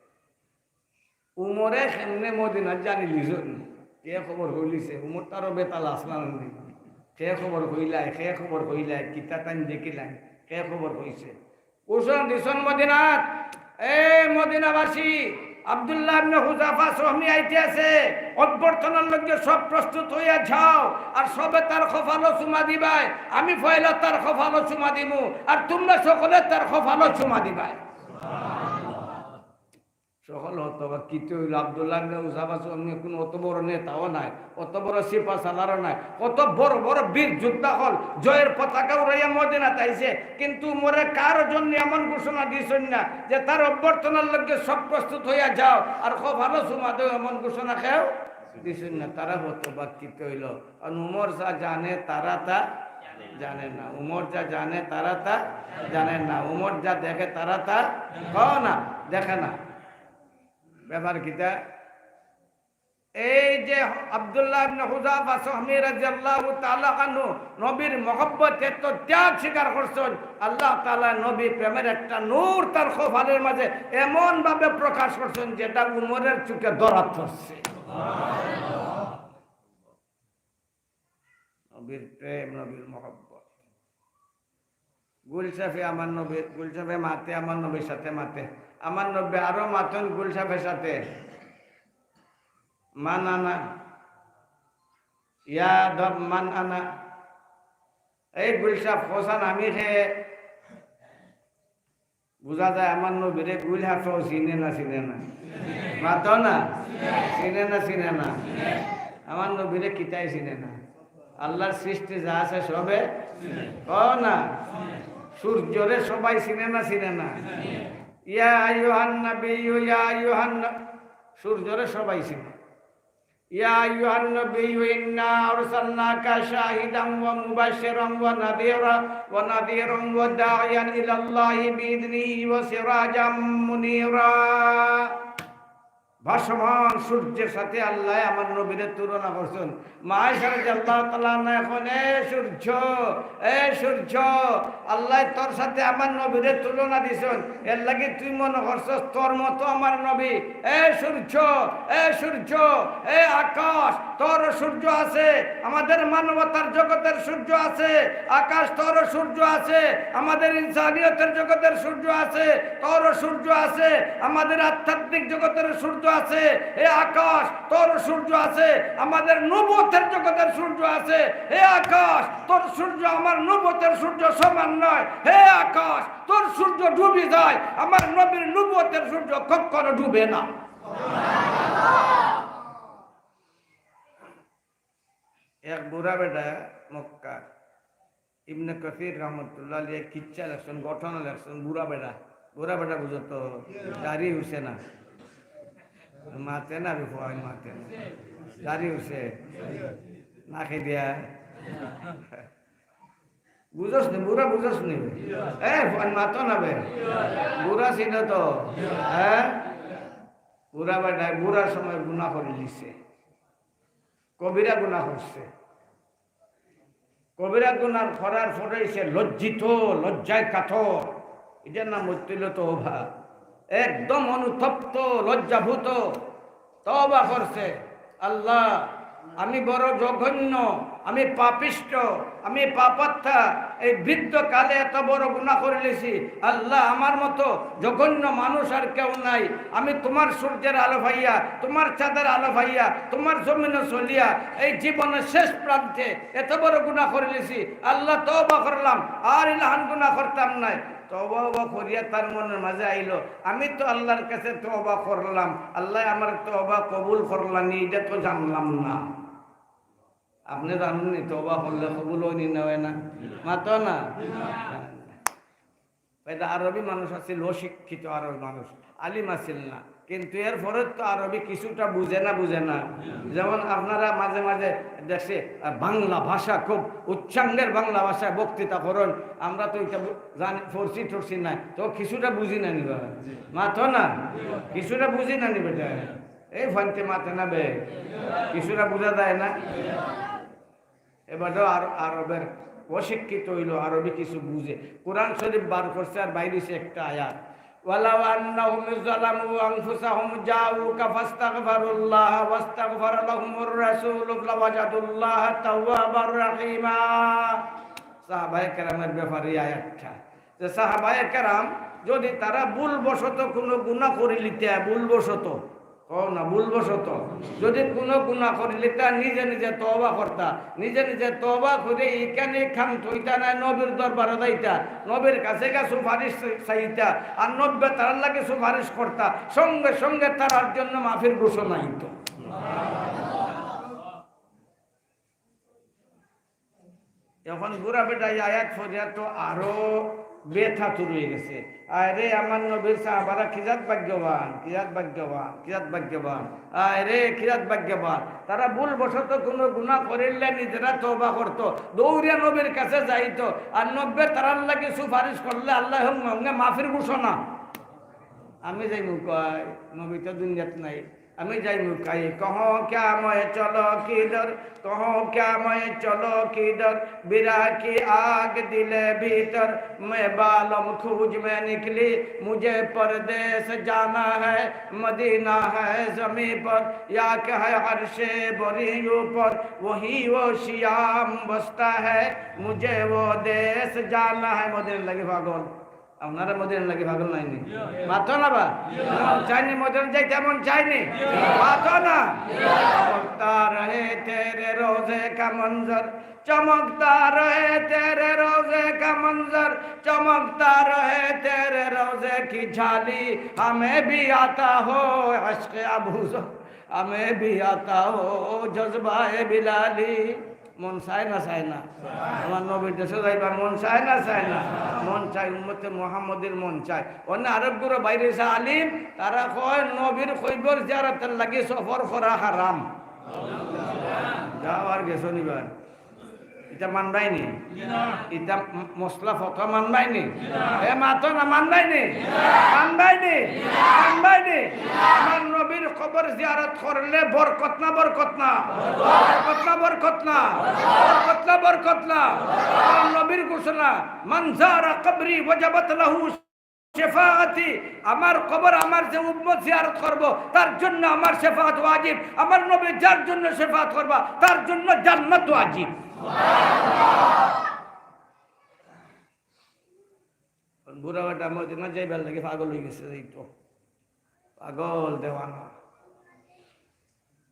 উমরে কেমনে মদিনাত জানিলিছইন? কে খবর কইলিছে? উমর তারও বেতাল আসলাম নি। কে খবর কইলায়? কে খবর কইলায়? কিতা তাইন দেখিলায়? কে খবর কইছে? ঘোষণা দিছইন মদিনাত, "এ মদিনাবাসী, আব্দুল্লাহ ইবনে হুযাফা সাহমী আইতে আছে, অভ্যর্থনার লগে সব প্রস্তুত হইয়া যাও, আর সবে তার কপালো চুমা দিবায়, আমি পয়লা তার কপালো চুমা দিমু, আর তুমরা সকলে তার কপালো চুমা দিবায়।" সকল হতবাক, কিতা অইলো? আব্দুল্লাহ ইবনে হুযাফা সাহমী কুনু অত বড় নেতাও নায়, অত বড় সিপাহ সালারও নায়, কত বড় বড় বীর যোদ্ধা অকল জয়ের পতাকা উড়াইয়া মদিনাত আইছে, কিন্তু উমরে কার জন্য এমন ঘোষণা দিছইন না যে তার অভ্যর্থনার লগে সব প্রস্তুত হইয়া যাও আর কপালো চুমা দেও, এমন ঘোষণা কেউ দিছইন না। তারা হতবাক, কিতা অইলো? কারণ উমর যা জানে তারা তা জানে না, উমর যা জানে তারা তা জানে না, উমর যা দেখে তারা তা কয় না, দেখে না। ব্যাপার কিতা? এই যে আব্দুল্লাহ ইবনে হুযাফা সাহমী রাদিয়াল্লাহু তাআলা আনহু নবীর মহব্বতে এত ত্যাগ স্বীকার করছইন, আল্লাহ তাআলা নবী প্রেমের একটা নূর তার কপালের মাঝে এমন ভাবে প্রকাশ করছইন, যেটা উমরের চোখে ধরা পড়ছে। নবীর প্রেম, নবীর মহব্বত। গুলশাফে আমার নবীর, গুলশাফে মাতে আমার নবীর সাথে মাতে। আমার নবী আরো মাতইন গুলশাফের সাথে। মান আনা, ইয়া দব মান আনা। এই গুলশাফ হোসেন আমি খে বুঝা যায় আমার নবীরে গুলশাফেও চিনে না, চিনে না? মাতো না? চিনে না, চিনে না? আমার নবীরে কিতায় চিনে না? আল্লাহর সৃষ্টি যা আছে সবে, ও না, সূর্যরে সবাই চিনে না, চিনে না? ইয়া আইয়ুহান নাবিয়্যু, ইয়া আইয়ুহান না-, সূর্যরে সবাই চিনে। ইয়া আইয়ুহান নাবিয়্যু ইন্না আরসালনাকা শাহিদান ওয়া মুবাশশিরান ওয়া নাযীরা, ওয়া নাযীরান ওয়া দাঈয়ান ইলাল্লাহি বিইযনিহি ওয়া সিরাজাম মুনীরা। ভাসমান সূর্যের সাথে আল্লাহ আমার নবীরে তুলনা করছেন। মা আয়েশা রাদিয়াল্লাহু তাআলা আনহা কইন, "এ সূর্য, এ সূর্য, আল্লাহ তোর সাথে আমার নবীরে তুলনা দিছেন, এর লাগি তুই মনে করছস তোর মতো আমার নবী। এ সূর্য, এ সূর্য, এ আকাশ, তোর সূর্য আছে, আমাদের মানবতার জগতের সূর্য আছে, আকাশ তোর সূর্য আছে, আমাদের ইনসানিয়তের জগতের সূর্য আছে, তোর সূর্য আছে, আমাদের আধ্যাত্মিক জগতের সূর্য আছে। এ আকাশ, তোর সূর্য আছে, আমাদের নবুয়তের জগতের সূর্য আছে। এ আকাশ, তোর সূর্য আমার নবুয়তের সূর্য সমান নয়। হে আকাশ, তোর সূর্য ডুবে যায়, আমার নবীর নবুয়তের সূর্য কখনো ডুবে না।" এক বুড়া বেটা মক্কা, ইবনে কাসির রহমতুল্লাহ আলাইহি কিচ্ছা লেখছেন, ঘটনা লেখছেন, বুড়া বেটা, বুড়া বেটা বুঝো তো, দাড়ি উঠছে না, মাতে না রে ফুয়া, মাতে না, দাড়ি উঠছে না, খেদিয়া বুঝোস নি, বুড়া বুঝোস নি? এ, ফুয়ান মাতো না বে। বুড়া ছিল তো, হ্যাঁ? বুড়া বেটায় বুড়ার সময় গুনাহ করি লিছে। কবিরা গুনাহ করছে। কবিরা গুনাহ করার পরে সে লজ্জিত, লজ্জায় কাতর। এটার নাম হইল তওবা। একদম অনুতপ্ত, লজ্জাভূত। তওবা করছে, "আল্লাহ, আমি বড় জঘন্য, আমি পাপিষ্ঠ, আমি পাপাত্মা, এই বৃদ্ধ কালে এত বড় গুনাহ করিলিছি। আল্লাহ, আমার মতো জঘন্য মানুষ আর কেউ নাই। আমি তোমার সূর্যের আলো পাইয়া, তোমার চাঁদের আলো পাইয়া, তোমার জমিনে চলিয়া এই জীবনের শেষ প্রান্তে এত বড় গুনাহ করিলিছি। আল্লাহ, তওবা করলাম, আর ইলাখান গুনাহ করতাম নায়।" তওবা করিয়া তার মনের মাঝে আইলো, "আমি তো আল্লাহর কাছে তওবা করলাম, আল্লাহ আমার তওবা কবুল করলা নি, এটা তো জানলাম না।" আপনে জানইন নি তওবা করলে কবুল অয় নি না অয় না? মাতো না। পয়দা আরবি মানুষ আছিল, অশিক্ষিত আরবি মানুষ, আলিম আছিল না, কিন্তু এরপরে তো আরবি কিছুটা বুঝে না, বুঝে না? যেমন আপনারা মাঝে মাঝে দেশে, আহ, বাংলা ভাষা খুব উচ্চাঙ্গের বাংলা ভাষায় বক্তৃতা করেন, আমরা তো এটা বু-, জানি, পড়ছি টড়ছি নাই, তো কিছুটা বুঝি না নি বাবা? মাতো না, কিছুটা বুঝি না নি বেটা? এই ফান্তে মাতে না বে, কিছুটা বুঝা যায় না? এবারও আর আরবের অশিক্ষিত অইলো, আরবি কিছু বুঝে। কোরআন শরীফ বার করছে আর বাইর অইছে একটা আয়াত, "ওয়ালাউ আন্নাহুম যালামু আনফুসাহুম জাউকা ফাস্তাগফিরুল্লাহ ওয়াস্তাগফারা লাহুমুর রাসূলু লাওয়াজাদুল্লাহা তাওয়াবার রাহিমা।" সাহাবায়ে কেরামের ব্যাপারে এই আয়াতটা, যে সাহাবায়ে কেরাম যদি তারা ভুলবশত কোনো গুনাহ করিলিতা, ভুলবশত, কও না, ভুলবশত যদি কোনো গুনাহ করিলিতা, নিজে নিজে তওবা করতা, নিজে নিজে তওবা করে ইখানে ক্ষান্ত অইতা নায়, নবীর দরবারে যাইতা, নবীর কাছে গিয়া সুপারিশ চাইতা, আর নবীয়ে তারার লাগি সুপারিশ করতা, সঙ্গে সঙ্গে তারার জন্য মাফির ঘোষণা অইতো। এখন বুড়া বেটা এই আয়াত পড়িয়া তো আরো বেথাতুর অই গেছে। "আরে আমার নবীর সাহাবারা কি জাত ভাগ্যবান, কি জাত ভাগ্যবান, কি জাত ভাগ্যবান, আরে কি জাত ভাগ্যবান।" তারা ভুলবশত কোনো গুনাহ করিলে নিজেরা তওবা করতো, দৌড়িয়া নবীর কাছে যাইতো, আর নবীয়ে তারার লাগি সুপারিশ করলে আল্লাহ সঙ্গে সঙ্গে মাফির ঘোষণা। আমি যাইমু কই, নবী তো দুনিয়াত নাই। আমি যাইমু কই, "کہو کیا میں چلو کدھر, کہو کیا میں چلو کدھر, برا کی آگ دل بھیتر, میں بالم کھوج میں نکلی, مجھے پردیس جانا ہے, مدینہ ہے زمین پر, یا کہ ہے عرش بری اوپر, وہی وہ شیام بستا ہے, مجھے وہ دیس جانا ہے।" মদিনার লাগি পাগল। আপনারা মদিনার লাগি পাগল নায় নি? মাতো না বা? মন চায় নি মদিনা যাইতে, মন চায় নি? মাতো না। روضے کا منظر، چمکتا رہے تیرے روضے کا منظر، چمکتا رہے تیرے روضے کی جھالی۔ ہمیں بھی آتا ہو عشق ابو ذر، ہمیں بھی آتا ہو جذبہ بلالی۔ মন চায় না চায় না? আমার নবীর দেশো যাইবার মন চায় না চায় না? মন চায়, উম্মতে মুহাম্মদীর মন চায়। অন্য আরব গুরু বাইরে এসে আলিম, তারা কয় নবীর কবর জিয়ারতের লাগি সফর করা হারাম। যাও আর গেছো নিবার। ইটা মানবায় নি? ইটা ম-, মসলা ফতোয়া মানবায় নি? এ মাতো না, মানবায় নি? মানবায় নি? মানবায় নি? আমার নবীর কবর জিয়ারত করলে বরকত না, বরকত না? বরকত না, বরকত না? বরকত না, বরকত না? আমার নবীর ঘোষণা, "মান যারা কবরি ওয়াজাবাত লাহু শাফাআতি।" আমার কবর আমার যে উম্মত জিয়ারত করব, তার জন্য আমার শাফাআত ওয়াজিব। আমার নবী যার জন্য শাফাআত করবা, তার জন্য জান্নাত ওয়াজিব। বুড়া বেটা মদিনা যাইবার লাগি পাগল হয়ে গেছে, এই তো পাগল দেওয়ানা।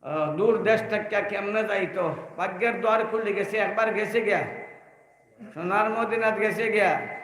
আহ, দূর দেশ থাকিয়া কেমনে যাইতো? ভাগ্যের দ্বার খুলে গেছে, একবার গেছে গিয়া। সোনার মদিনাত গেছে গিয়া।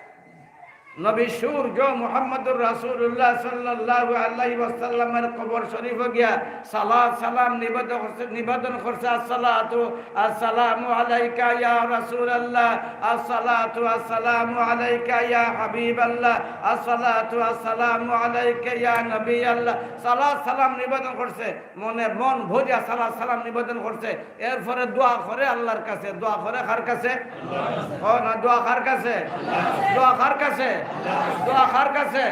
নবী সূর্য মুহাম্মদুর রাসূলুল্লাহ সাল্লাল্লাহু আলাইহি ওয়াসাল্লামের কবর শরীফে গিয়া সালাত সালাম নিবেদন করছে, নিবেদন করছে, "আসসালাতু আসসালামু আলাইকা ইয়া রাসূলুল্লাহ, আসসালাতু আসসালামু আলাইকা ইয়া হাবিবাল্লাহ, আসসালাতু আসসালামু আলাইকা ইয়া নবিয়াল্লাহ।" সালাত সালাম নিবেদন করছে। মনে মন ভরিয়া সালাত সালাম নিবেদন করছে। এরপরে দোয়া করে আল্লাহর কাছে। দোয়া করে কার কাছে? ও না, দোয়া কার কাছে? দোয়া কার কাছে? দোয়া কার কাছে?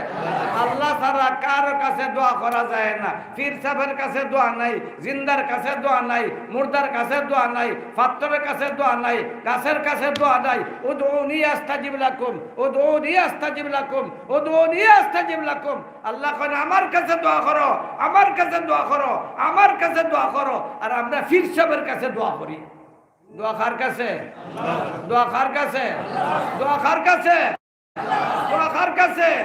আল্লাহ ছাড়া কারো কাছে দোয়া করা যায় না। পীর সাহেবের কাছে দোয়া নাই, জিন্দার কাছে দোয়া নাই, মুর্দার কাছে দোয়া নাই, পাথরের কাছে দোয়া নাই, গাছের কাছে দোয়া নাই। উদউনি আস্তাজিব লাকুম, উদউনি আস্তাজিব লাকুম, উদউনি আস্তাজিব লাকুম। আল্লাহ কইন, "আমার কাছে দোয়া করো, আমার কাছে দোয়া করো, আমার কাছে দোয়া করো।" আর আমরা পীর সাহেবের কাছে দোয়া করি। দোয়া কার কাছে? দোয়া কার কাছে? দোয়া কার কাছে? দোয়া কার কাছে?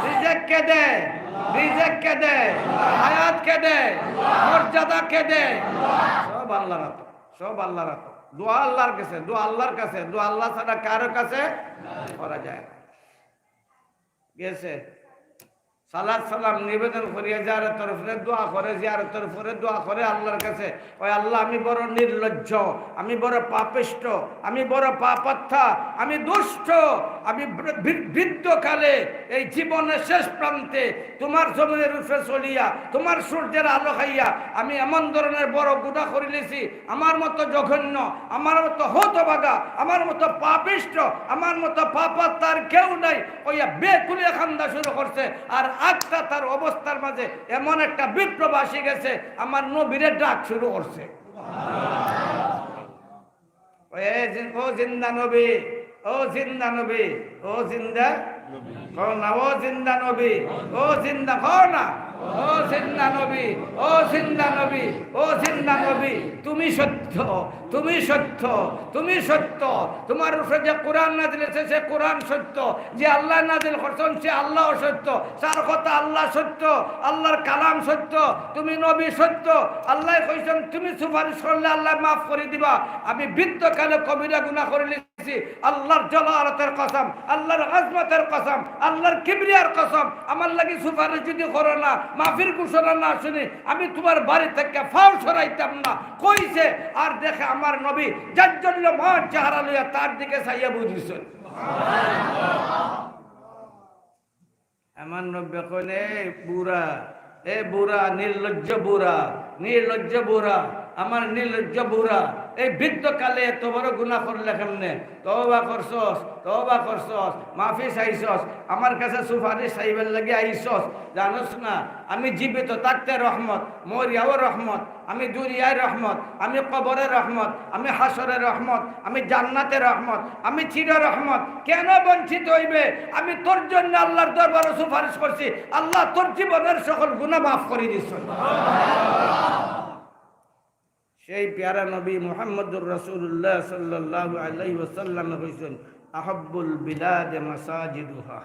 রিজিক কে দেয়? রিজিক কে দেয়? হায়াত কে দেয়? মর্যাদা কে দেয়? সব আল্লাহর হাতে, সব আল্লাহর হাতে। দোয়া আল্লাহর কাছে, দোয়া আল্লাহর কাছে, দোয়া আল্লাহ ছাড়া কারো কাছে করা যায় না। গেছে। সালাত সালাম নিবেদন করিয়া জিয়ারতর পরে দোয়া করে, জিয়ারতর পরে দোয়া করে আল্লাহর কাছে, "ওই আল্লাহ, আমি বড় নির্লজ্জ, আমি বড় পাপিষ্ঠ, আমি বড় পাপাত্মা, আমি দুষ্ট, আমি বৃ-, বৃ-, বৃদ্ধকালে এই জীবনের শেষ প্রান্তে তোমার জমিনের উপরে চলিয়া, তোমার সূর্যের আলো খাইয়া আমি এমন ধরনের বড় গুনাহ করিলিছি, আমার মতো জঘন্য, আমার মতো হতভাগা, আমার মতো পাপিষ্ঠ, আমার মতো পাপাত্মার কেউ নাই।" কইয়া বেকুলিয়া কান্দা শুরু করছে। আর আক্তাতার অবস্থার মাঝে এমন একটা বিপ্লব আসি গেছে, আমার নবীরে ডাক শুরু করছে। ও জিন-, ও জিন্দা নবী, ও জিন্দা নবী, ও জিন্দা, কও না, ও জিন্দা নবী, ও জিন্দা, কও না, ও জিন্দা নবী, ও জিন্দা নবী, ও জিন্দা নবী, তুমি সত্য, তুমি সত্য, তুমি সত্য। তোমার উপরে যে কোরআন নাজিল হয়েছে, সে কোরআন সত্য। যে আল্লাহ নাজিল করছেন, সে আল্লাহ সত্য। তার কথা আল্লাহ সত্য, আল্লাহর কালাম সত্য, তুমি নবী সত্য। আল্লাহ কইছেন, "তুমি সুপারিশ করলে আল্লাহ মাফ করে দিবা।" আমি বৃদ্ধকালে কবিরা গুনাহ করিলিছি, আল্লাহর জালালতের কসম, আল্লাহর আজমতের কসম, আল্লাহর কিবরিয়ার কসম, আমার লাগি সুপারিশ যদি করো না, মাফির ঘোষণা না শুনি, আমি তোমার বাড়ি থেকে পাও সরাইতাম না। কইছে, আর দেখে আমার নবী জাজ্জল্যমান চেহারা লইয়া তার দিকে চাইয়া বই রইছেন। আমার নবী কইন, "এ বুড়া, এ বুড়া, নির্লজ্জ বুড়া, নির্লজ্জ বুড়া, আমার নির্লজ্জ বুড়া, এই বৃদ্ধকালে এত বড় গুনাহ করলে কেমনে? তওবা করছস, তওবা করছস, মাফি চাইছস, আমার কাছে সুপারিশ চাইবার লাগি আইছস। জানোস না, আমি জীবিত থাকতে রহমত, মরিয়াও রহমত, আমি দুনিয়ায় রহমত, আমি কবরে রহমত, আমি হাশরে রহমত, আমি জান্নাতে রহমত, আমি চির রহমত। কেন বঞ্চিত হইবে? আমি তোর জন্য আল্লাহর দরবারে সুপারিশ করছি, আল্লাহ তোর জীবনের সকল গুনাহ মাফ করে দিচ্ছেন।" সেই প্যারা নবী মুহাম্মদুর রাসূলুল্লাহ সাল্লাল্লাহু আলাইহি ওয়াসাল্লাম কইছেন, "আহাব্বুল বিলাদে মাসাজিদুহা।"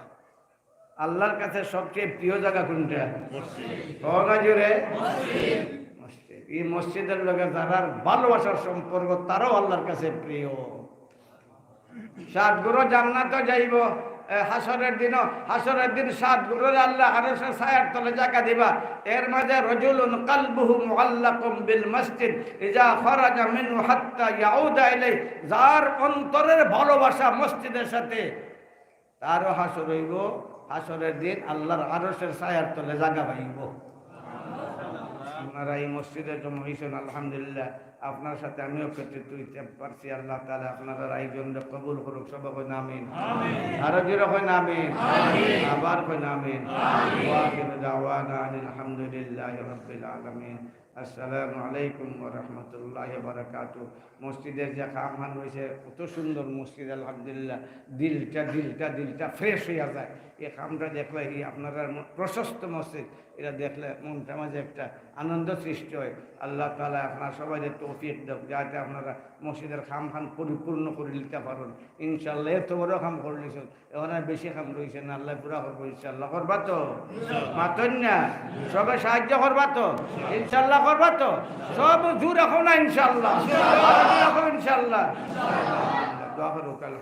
আল্লাহর কাছে সবচেয়ে প্রিয় জায়গা কোনটা? মসজিদ। কও না জোরে? মসজিদ। মসজিদ। এই মসজিদর লগে যারার ভালোবাসার সম্পর্ক, তারাও আল্লাহর কাছে প্রিয়। সাত গুরু জান্নাতো যাইবো, এ, হাশরের দিনও, হাশরের দিন সাত গুরুরে আল্লাহ আরশের ছায়ার তলে জাগা দিবা। এর মাঝে রজুলুন কালবুহু মুআল্লাকুম বিল মসজিদ, ইজা খারাজা মিনহু হাত্তা ইয়াউদা ইলাইহি, যার অন্তরের ভালোবাসা মসজিদের সাথে, তারও হাশর অইবো। হাশরের দিন আল্লাহর আরশের ছায়ার তলে জাগা পাইবো। আপনারা এই মসজিদে জমা হইছেন, আলহামদুলিল্লাহ। আপনার সাথে আমিও একত্রিত হইতে পারছি। আল্লাহ তাআলা আপনারার আয়োজনরে কবুল করুক। সবাই কইন আমিন। আরো জোরে কইন আমিন। আবার কইন আমিন। ওয়া আখিরু দাওয়ানা আনিল হামদুলিল্লাহি রাব্বিল আলামিন। আসসালামু আলাইকুম ওয়া রাহমাতুল্লাহি ওয়া বারাকাতুহু। মসজিদের যে কামহান রইছে, কত সুন্দর মসজিদ, আলহামদুলিল্লাহ। দিলটা, দিলটা, দিলটা fresh হইয়া যায়। এই কামটা দেখলে, এই আপনারার ম-, প্রশস্ত মসজিদ, এটা দেখলে মনটা মাঝে একটা আনন্দ সৃষ্টি হয়। আল্লাহ তাআলা আপনারা সবাইরে তৌফিক দেউক, যাতে আপনারা মসজিদের কামহান পরিপূর্ণ করি নিতা পারইন। ইনশাআল্লাহ, এত বড় কাম করি নিছইন, এখন আর বেশি কাম রইছে না, আল্লাহ পুরা করবো ইনশাআল্লাহ। করবা তো? মাতইন না? সবে সাহায্য করবা তো? ইনশাআল্লাহ করবা তো? সব জোরে কও না ইনশাআল্লাহ। আরো জোরে কও ইনশাআল্লাহ। দোয়া করুক, আলহামদুলিল্লাহ।